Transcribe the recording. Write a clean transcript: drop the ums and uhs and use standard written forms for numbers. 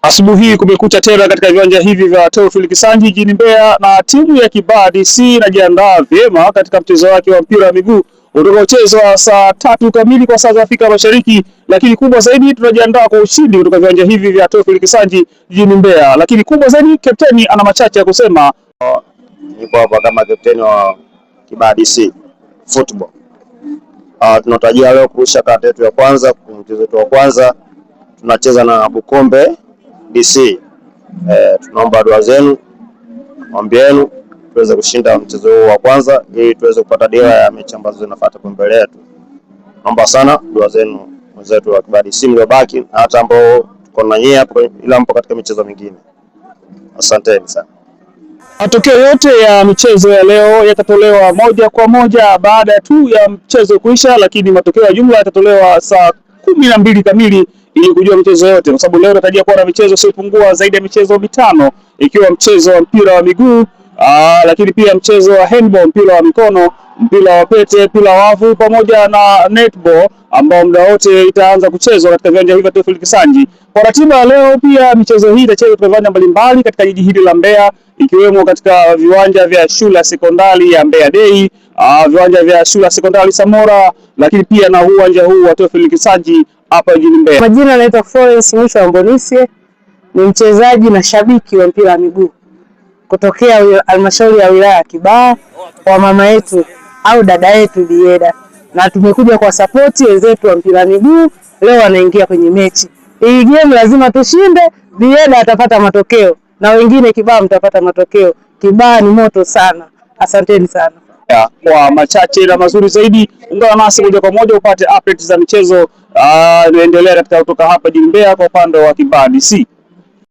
Asubuhi hii kumekucha tena katika viwanja hivi vya Teofil Kisanji jijini Mbeya, na timu ya Kibaha DC inajiandaa vyema katika mchezo wake wa mpira wa miguu utakaochezwa saa 3 kamili kwa saa za Afrika Mashariki. Lakini kubwa zaidi, tunajiandaa kwa ushindi kutoka viwanja hivi vya Teofil Kisanji jijini Mbeya. Lakini kubwa zaidi, kapteni ana machache ya kusema. Niko hapa kama kapteni wa Kibaha DC Football. Tunatarajia leo kurusha karata yetu ya kwanza kwenye mchezo wetu wa kwanza, tunacheza na Bukombe DC. Tunaomba dua zenu, maombi yenu tuweze kushinda mchezo huu wa kwanza ili tuweze kupata dira ya mechi ambazo zinafuata kwa mbele yetu. Naomba sana dua zenu wenzetu wa Kibaha DC mliobaki na hata ambao tuko na nyie hapo, ila mpo katika michezo mingine. Asanteni sana. Matokeo yote ya michezo ya leo yatatolewa moja kwa moja baada tu ya mchezo kuisha, lakini matokeo ya jumla yatatolewa saa 12 kamili ili kujua michezo yote, kwa sababu leo tunatarajia kuwa na michezo isiyopungua zaidi ya michezo mitano, ikiwa mchezo wa mpira wa miguu, lakini pia mchezo wa handball, mpira wa mikono, mpira wa pete, mpira wa wavu pamoja na netball ambao muda wote itaanza kuchezwa katika viwanja hivi vya Teofil Kisanji. Kwa ratiba ya leo, pia michezo hii itachezwa katika viwanja mbalimbali katika jiji hili la Mbeya, ikiwemo katika viwanja vya shule ya sekondari ya Mbeya Day, viwanja vya shule ya sekondari Samora, lakini pia na uwanja huu wa Teofil Kisanji hapa jijini Mbeya. Majina anaitwa Florence Mwisho wa Mbonisie, ni mchezaji na shabiki wa mpira wa miguu kutokea halmashauri ya wilaya ya Kibaha kwa mama yetu au dada yetu Bieda, na tumekuja kwa sapoti wenzetu wa mpira wa miguu. Leo wanaingia kwenye mechi hii, game lazima tushinde. Bieda atapata matokeo na wengine Kibaha mtapata matokeo. Kibaha ni moto sana. Asanteni sana. Kwa machache na mazuri zaidi, ungana nasi moja kwa moja upate updates za michezo inaendelea katika kutoka hapa jijini Mbeya kwa upande wa Kibaha DC.